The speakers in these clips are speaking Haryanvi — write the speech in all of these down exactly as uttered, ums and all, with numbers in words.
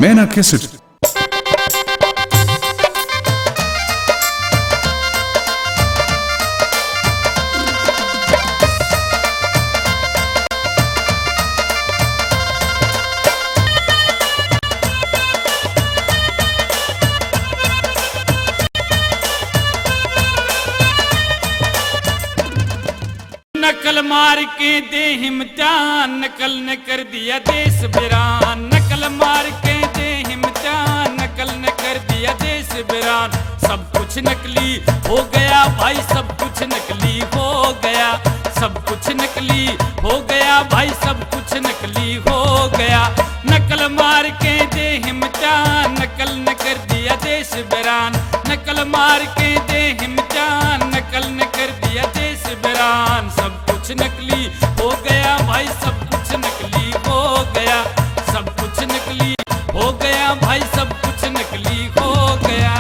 मैं ना कैसेट। नकल मार के दे इम्तिहान, नकल ने कर दिया देश बिरान। नकल मार के दे इम्तिहान, नकल ने कर दिया देश बिरान। सब कुछ नकली हो गया भाई, सब कुछ नकली हो गया, सब कुछ नकली हो गया भाई, सब कुछ नकली हो गया। नकल मार के दे इम्तिहान, नकल ने कर दिया देश बिरान। नकल मार के दे इम्तिहान, नकल ने कर दिया देश बिरान। सब कुछ नकली हो गया भाई, सब कुछ नकली हो गया, सब कुछ नकली हो गया भाई, सब कुछ नकली हो गया।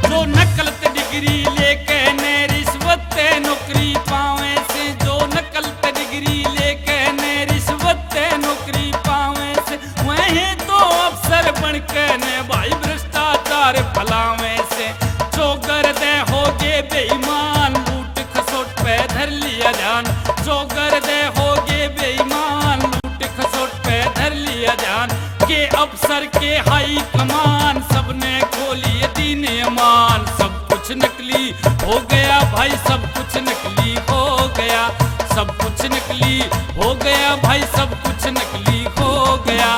जो नकल ते डिग्री लेके ने रिश्वत ते नौकरी पावे से, जो नकल ते डिग्री लेके ने रिश्वत ते नौकरी पावे से, वहीं तो अफसर बन के ने भाई भ्रष्टाचार फैलावे से। चौगर दे हो गए बेईमान, लूट खसोट पे धर लिया ध्यान। चौगर दे हो गए बेईमान, लूट खसोट पे धर लिया ध्यान। के अफसर के हाई कमान, सबने खो लिए दीन ईमान। सब कुछ नकली हो गया भाई, सब कुछ नकली हो गया, सब कुछ नकली हो गया भाई, सब कुछ नकली हो गया।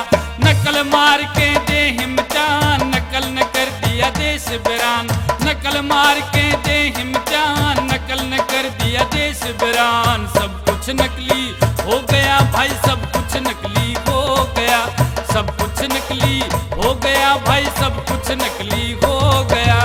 नकल मार के दे इम्तिहान, नकल ने कर दिया देश बिरान। नकल मार के दे इम्तिहान, नकल ने कर दिया देश बिरान। सब कुछ नकली हो गया भाई, सब कुछ नकली हो गया, सब कुछ नकली हो गया भाई, सब कुछ नकली हो गया।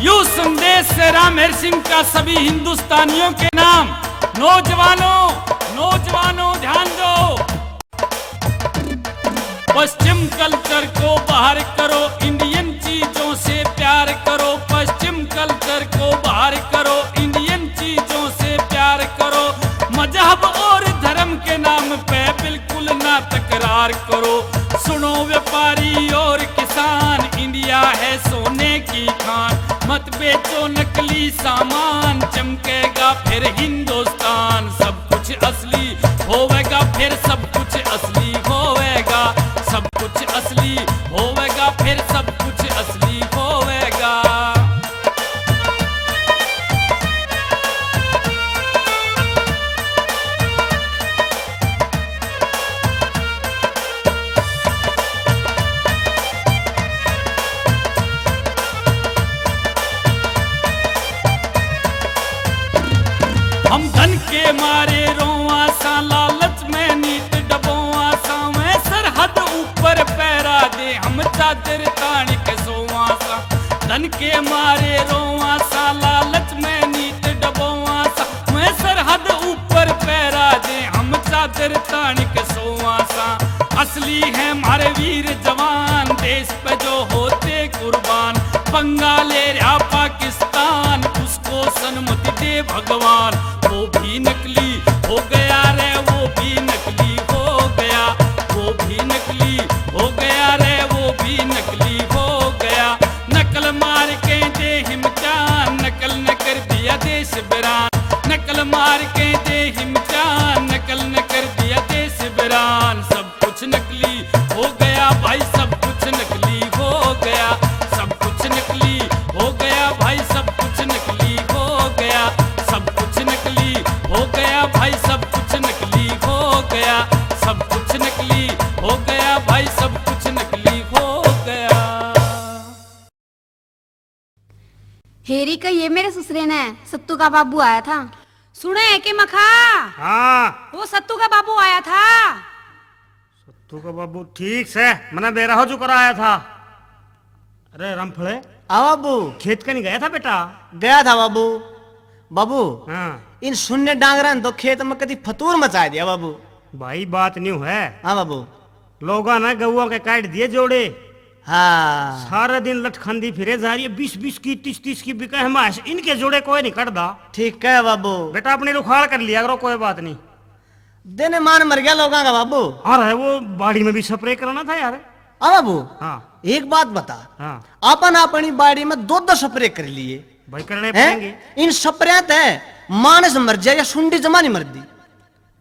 यू संदेश है रामहर सिंह का सभी हिंदुस्तानियों के नाम। नौजवानों, नौजवानों, ध्यान दो। पश्चिम कल्चर को बाहर करो, इंडियन चीजों से प्यार करो। पश्चिम कल्चर को बाहर करो, इंडियन चीजों से प्यार करो। मजहब और धर्म के नाम पे बिल्कुल ना तकरार करो। सुनो व्यापारी और किसान, इंडिया है सोने की खान। मत बेचो नकली सामान, चमकेगा फिर हिंदुस्तान। सब कुछ असली होवेगा, फिर सब कुछ असली होवेगा, सब कुछ असली होवेगा, फिर सब कुछ असली होवेगा। हम धन के मारे रोवा सा, लालच में नीत डबोवा सा, मैं सरहद ऊपर पहरा दे, हम चादर तान के सोवा सा। धन के मारे रोवा सा, लालच में नीत डबोवा सा, मैं सरहद ऊपर पहरा दे, हम चादर तान के सोवा सा। असली है म्हारे वीर जवान, देश पे जो होते कुर्बान। पंगा ले रहा पाकिस्तान, उसको सनमति दे भगवान। वो भी नकली हो गया रे, वो भी नकली हो गया, वो भी नकली हो गया रे, वो भी नकली हो गया। नकल मार के दे इम्तिहान, नकल ने कर दिया देश बिरान। नकल मार के दे इम्तिहान, नकल ने कर दिया देश बिरान। सब कुछ नकली हो गया भाई, सब कुछ नकली हो गया, सब कुछ नकली हो गया भाई, सब कुछ नकली हो गया, सब कुछ नकली हो गया भाई, सब कुछ नकली हो गया, सब कुछ नकली हो गया भाई, सब कुछ नकली हो गया। हेरी कहिए मेरे ससुरे ने, सत्तू का बाबू आया था। सुने है के मखा? हाँ। वो सत्तू का बाबू आया था। सत्तू का बाबू ठीक से, मने बेरा हो चुका आया था। अरे रामफले, हाँ बाबू। खेत कहीं गया था बेटा? गया था बाबू। बाबू, हाँ। इन सुन्ने डांगरा ने तो खेत में कदी फतूर मचा दिया बाबू। भाई, बात न्यू है। हाँ बाबू। लोगा ने गऊआ के काट दिए जोड़े। हाँ। सारा दिन लटखंदी फिरे जा रही है, बीस बीस की, तीस तीस की बिके है मांस, इनके जोड़े कोई नहीं कटदा। ठीक है बाबू। बेटा, अपनी रुखाल कर लिया करो, कोई बात नहीं। देने मान मर गया लोगां का बाबू। अरे, वो बाड़ी में भी स्प्रे कराना था यार। हाँ बाबू। हाँ। एक बात बता। हाँ। अपन अपनी बाड़ी में दो दो स्प्रे कर लिए। भाई, करने हैं? पड़ेंगे। इन स्प्रे ते मानस मर जाए या सुंडी जमा नहीं मरदी।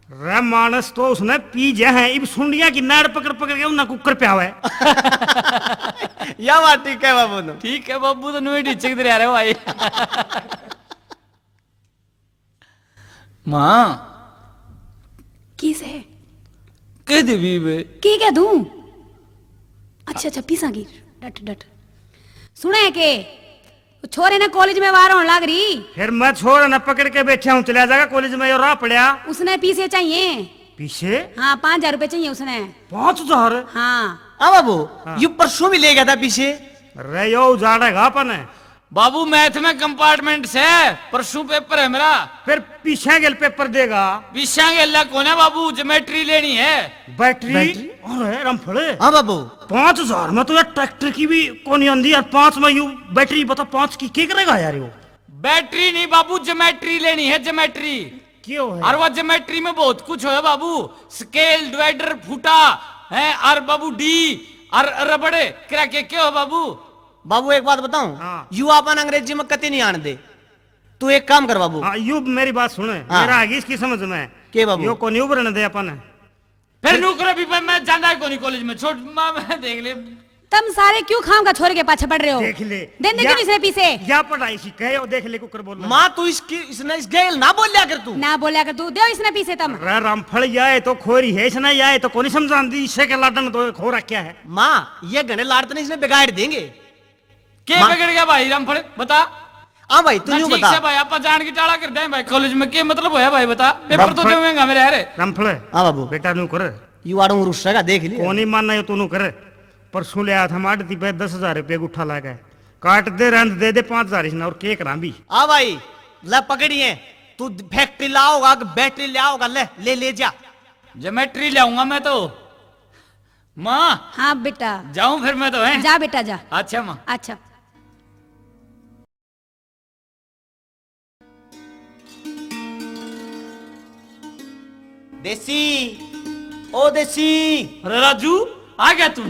रे, मानस तो उसने पी जे हैं, इब सुंडिया की नाड़ पकड़ पकड़ के उन्हें कुकर पे आवे। या बात ठीक है बाबू, तो ठीक है बाबू, तो नुए ढीचक दे रहे भाई। माँ। की से? कह दे बीबे। की कह दूं? अच्छा, अच्छा, पीसा की। डट, डट। सुने के, वो छोरे ने कॉलेज में वार होने लाग रही। फिर मैं छोरे ने पकड़ के बैठा हूँ, चला जाएगा कॉलेज में, यो राह पड़ा। उसने पीसे चाहिए। पीसे? हाँ, पाँच हजार रुपए चाहिए उसने। पाँच हजार? हाँ। आ बाबू, हाँ। यू परसों भी ले गया था पीसे। रे, यो उजाड़ेगा अपन। बाबू, मैथ में कंपार्टमेंट से, परसों पेपर है मेरा। फिर पीछा गेल पेपर देगा? पीछा गेल कोने बाबू, ज्योमेट्री लेनी है। बैटरी? बैटरी? अरे रामफले। हाँ बाबू। पाँच हजार में तो यार ट्रैक्टर की भी कोनी आंदी यार, पाँच में यू बैटरी बता, पाँच की के करेगा यार यो? बैटरी नहीं बाबू, ज्योमेट्री लेनी है, ज्योमेट्री। क्यों है? और वो ज्योमेट्री में बहुत कुछ है बाबू, स्केल, डिवाइडर, फुटा है, और बाबू डी, और रबड़, क्रैके, क्यों है बाबू? बाबू, एक बात बताऊं? हाँ। यू अपन अंग्रेजी में कती नहीं आन दे। तू एक काम कर बाबू। हाँ, यू मेरी बात सुन, हाँ। मेरा आ गई इसकी समझ में। के बाबू? यो कोनी उभरण दे अपन। फिर नू करो भी, मैं, मैं जाना है कोनी कॉलेज में, छोड़, माँ, मैं देख ले। तम सारे क्यों खाम का छोरे के पाछे पड़ रहे हो? देख ले। दे दे या, क्यों इसने पीसे? या पढ़ाई सीखे हो, देख ले कुकर बोल रहा है। माँ, तू इसकी, इसने इस गेल ना बोल्या कर तू। ना बोल्या कर तू, दो इसने पीसे तम। रे रामफल, या ये तो खोरी है, इसने या ये तो कोनी समझान दी, इससे के लाडन तो खो रखा है। माँ, ये घने लाड़ तने इसने बिगाड़ देंगे। के माँ बिगड़ गया भाई रामफल, बता। हाँ भाई, तू ना यूं ठीक बता। से भाई, आपा जान की टाला कर दे भाई, कॉलेज में के मतलब होया भाई, बता। पेपर तो रामफल, देवेंगा मेरे, अरे। रामफल। हाँ बाबू। बेटा नू कर। यू आड़ू रुस्सा का देख लिया। कोनी मानना यो तू नू कर। परसों ले आया था माडती पे दस हजार रुपये गुठा लाके। काट दे, रंद दे दे पाँच हजार इसने, और के करा भी। हाँ भाई, ले पकड़िए। तू फैक्ट्री लाओगा कि बैटरी ले आओगा, ले, ले, ले जा। ज्योमेट्री ले आऊंगा मैं तो। माँ। हाँ बेटा। जाऊं फिर मैं तो, हैं? जा बेटा, जा। अच्छा माँ। अच्छा। देसी, ओ देसी। अरे राजू, आ गया तू?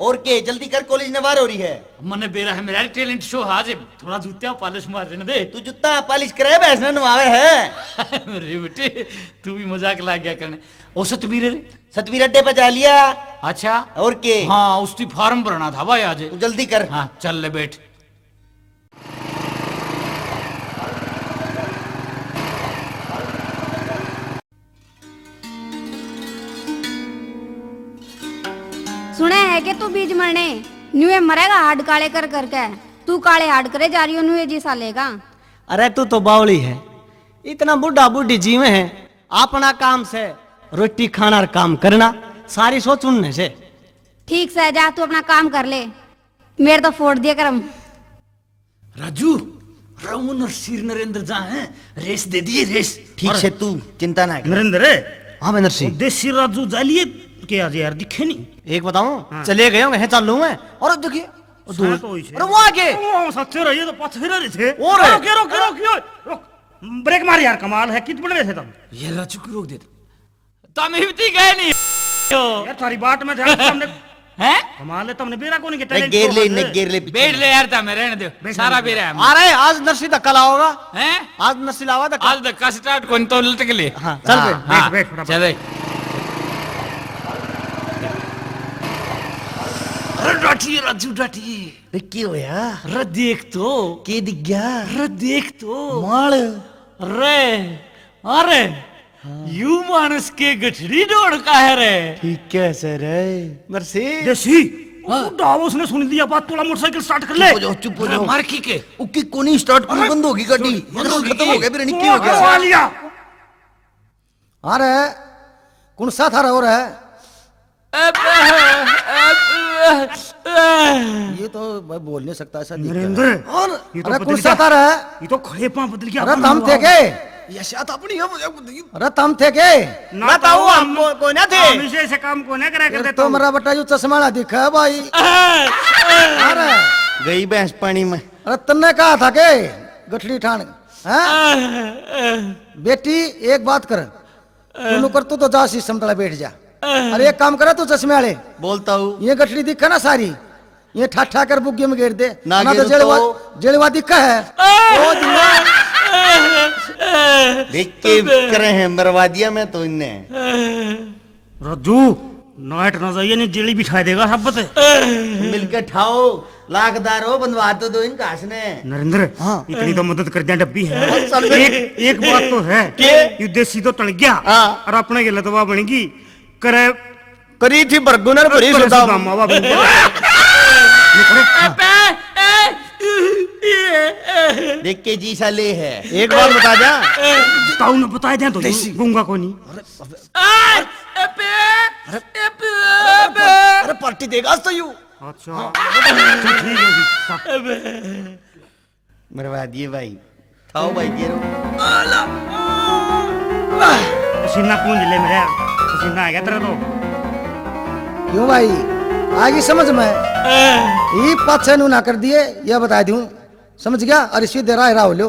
और के, जल्दी कर, कॉलेज ने बार हो रही है। मने बेरा है मेरा टैलेंट शो आज, थोड़ा जूत्या पॉलिश मार रहने दे। तू जूता पॉलिश करे, भैंस ने नवावे है। अरे बेटे, तू भी मजाक ला गया करने। ओ सतबीर रे? सतबीर अड्डे पे जा लिया। अच्छा। और के? हाँ, उसकी फॉर्म भरना था भाई आज। तू जल्दी कर। हाँ, चल ले बैठ। सुने है के तू बीज मरने, न्यूए मरेगा हाड काले कर करके। तू काले हाड करे जा रही हो, न्यूए जी साले का। अरे तू तो बावली है, इतना बूढ़ा बूढ़ी जीवे है, अपना काम से रोटी खाना और काम करना, सारी सोच उनने से। ठीक से जा, तू अपना काम कर ले, मेरे तो फोड़ दिए करम। राजू, रघु नरसीर नरेंद्र जा हैं, रेस दे दिए, रेस। ठीक और से तू चिंता ना कर। नरेंद्र। हाँ, मैं नरसीर। देसी राजू जा लिए के आज यार दिखे नहीं। एक बताऊं, हाँ। चले गए होंगे, हैं चालू हैं। और अब देखिए, ओ, दूर। तो इसे। अरे, वो आगे। ओ, सच्चे रहिए तो पथ फिर रहे थे। और रोक, रोक, रोक, रोक, रोक। ब्रेक मार यार, कमाल है, कित पड़ रहे थे तुम? ये राजू को रोक दे। तुम हिम्मती गए नहीं हो। यार, थारी बात में ध्यान, तुमने हैं? कमाल है, तुमने बेरा कोनी के नहीं, टैलेंट गेर शो ले, कर ने दे। गेर ले पीछे। बैठ ले यार, तमे रहने दो, बैठ सारा ले। बेरा है। अरे, आज नरसी धक्का लाओगा? हैं? आज नरसी लावा धक्का? आज धक्का स्टार्ट कोनी तो लटक ले। हाँ, चल हाँ, बे। हाँ, बैठ, बैठ, फटाफट। चल बे। अरे डाटी, राजू डाटी। अरे, के होया? अरे देख तो। के दिख गया? अरे देख तो। माल। अरे, अरे, हाँ। यू मानस के गठड़ी डोड़ का है रे? ठीक है सर। मरसी। देसी, हाँ। वो डावस ने सुन लिया बात, थोड़ा मोटरसाइकिल स्टार्ट कर ले। चुप हो जाओ, चुप हो जाओ। मार की के? उकी कोनी स्टार्ट कोनी, अरे, बंद होगी गाड़ी। बंद होगी। खत्म हो गया, फिर निक्की हो गया। करवा लिया। अरे, कौन सा थारा हो रहा है? अब, अब, अब, ये तो भाई बोल नहीं सकता ऐसा दिख गया। नरेंद्र, हाँ ना। ये तो अरे बदल कौन सा गया। था रे? ये तो खड़े पांव बदल गया, अरे अपन तम हुआ। थे के? ये शायद अपनी है, मुझे नहीं। अरे तम थे के? ना ना ताऊ, ताऊ, हम हम को-, कोई ना थे। हम इसे, ऐसे काम को ना करा फिर करते तो ताऊ। मेरा बेटा यू चश्मा वाला दिखा है भाई। अरे। गई भैंस पानी में। अरे तन्ने कहा था के गठड़ी ठाण, हैं? बेटी, एक बात कर, तू नु कर, तू तो जा शीशम तले बैठ जा। अरे एक काम करे तू चश्मे वाले, बोलता हूँ। ये गठड़ी दिखा ना सारी, ये ठा ठा कर बुग्गे में गेर दे। ना ना तो गेरू जेलवा, तो जेलवा दिखा है। ओ दिया। देख के करे हैं, मरवा दिया मैं तो इन्हें। राजू, नाइट ना जाइए, नहीं जेली बिठा देगा सब ते। मिलके ठाओ, लाखदार हो, बंधवा तो दो इन घास ने। नरेंद्र, हाँ। इतनी तो मदद कर दिया डब्बी है। हाँ, चल बे। एक, एक बात तो है, के? यू देसी तो टल गया। हाँ। और अपने के लतवा बन गई। करे करी थी बरगुनर भरी करे सुदाम। सुदामा बाबू। ये करे, हाँ। देख के जी साले है। एक बार बता जा। ताऊ ने बता दिया तो देसी। गूंगा को नहीं। अरे, अबे। ए, ए, बे, अरे, ए, बे, अरे, बे। अरे, पार्टी देगा आज तो यू। अच्छा। हाँ। अच्छा, ठीक है जी। अबे। मरवा दिए भाई। थाओ भाई, ये रो। पसीना पूंज ले मेरा, पसीना आ गया तेरा तो। क्यों भाई, आ गई समझ में? ये पाछे नू ना कर दिए, या बता दूं, समझ गया? और इसी दे राह राह हो लो।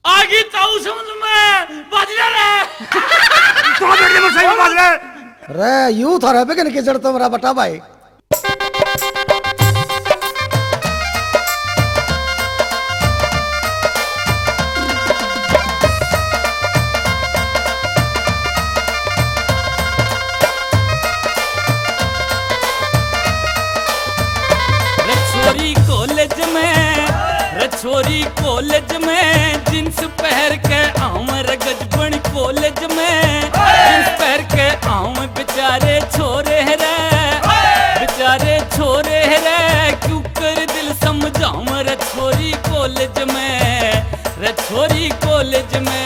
आगी ताऊ समझ में, बाज ले रे। तो बैठ के मसाई में बाज ले। रे, यू थारा बिगन के जड़ तो मेरा बटा भाई। रे छोरी कॉलेज में, रे छोरी कॉलेज में, जींस पहर के आवे रे गजबन कॉलेज में, जींस पहर के आवे बेचारे छोरे रे, बेचारे छोरे रे, क्यों कर दिल समझावे रे छोरी कॉलेज में, रे छोरी कॉलेज में।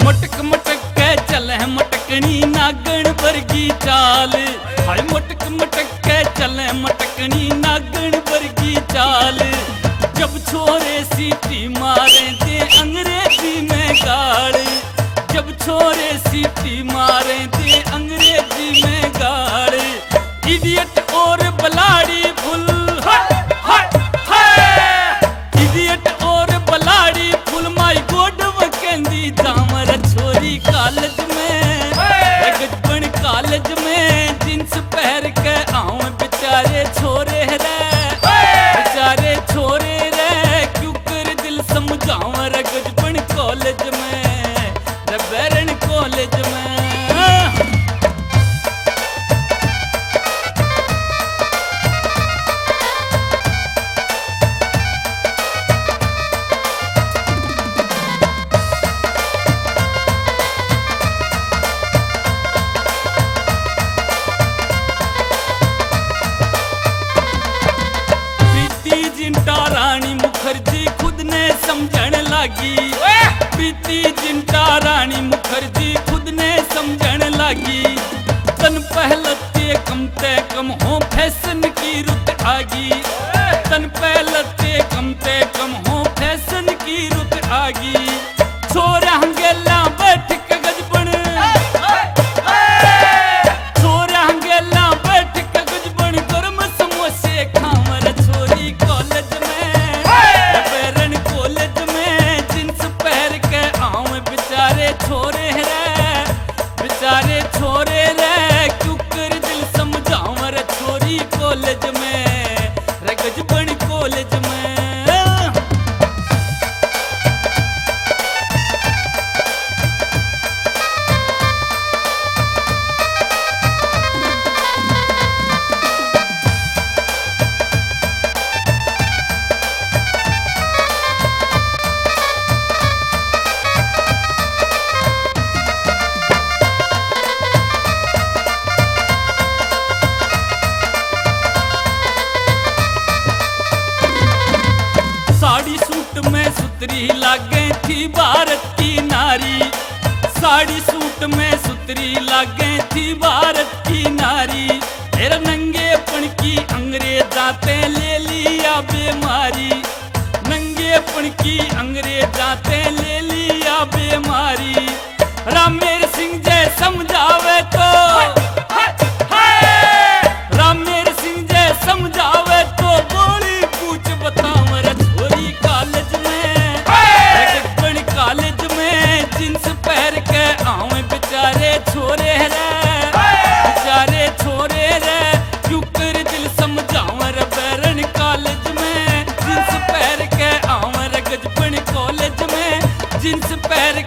मटक मटक के चले मटकनी नागण वर्गी चाल, हाय मटक मटक के चले मटकनी नागण वर्गी चाल। जब छोरे सीटी मारे दे अंग्रेजी में गाल, जब छोरे सीटी मारे दे अंग्रेजी में गाल। Idiot और बलाड़ी full, हाय, हाय, हाय। Idiot और बलाड़ी full, my God वो कहंदी जावे रे छोरी कॉलेज में। रे गजबन कॉलेज में, जींस पहर के आवे बेचारे छोरे रे, बेचारे छोरे रे, क्यों कर दिल समझावे रे गजबन कॉलेज में, रे बैरन कॉलेज में। प्रीति जिंटा रानी मुखर्जी खुद ने समझण लागी। प्रीति जिंटा रानी मुखर्जी खुद ने समझण लागी। तन पहले ते कम ते कम हो फैशन की रुत आगी। तन पहले ते कम ते कम हो फैशन की रुत आगी। छोरा हंगेला बैठ के गजबन, छोरा हंगेला बैठ के गजबन गरम समोसे खावे रे छोरी कॉलेज में। बैरन कॉलेज में जींस पहर के आवे बेचारे छोरे रे, बेचारे छोरे रे, क्यों कर दिल समझावे रे छोरी कॉलेज में, रे गजबन कॉलेज में। लागे थी भारत की नारी, तेरे नंगेपन की अंग्रेजा ते ले लिया बीमारी। नंगेपन की अंग्रेजा ते ले लिया बीमारी। रामेर सिंह जय समझावे तो, रामेर सिंह जय समझावे तो बोली पूछ बतावे रे छोरी कॉलेज में। गजबन कॉलेज में जींस पहर के आवे बेचारे छोरे रे, बेचारे छोरे रे। क्यों कर दिल समझावे रे बैरन कॉलेज में जींस पहर के आवे रे गजबन कॉलेज में जींस पहर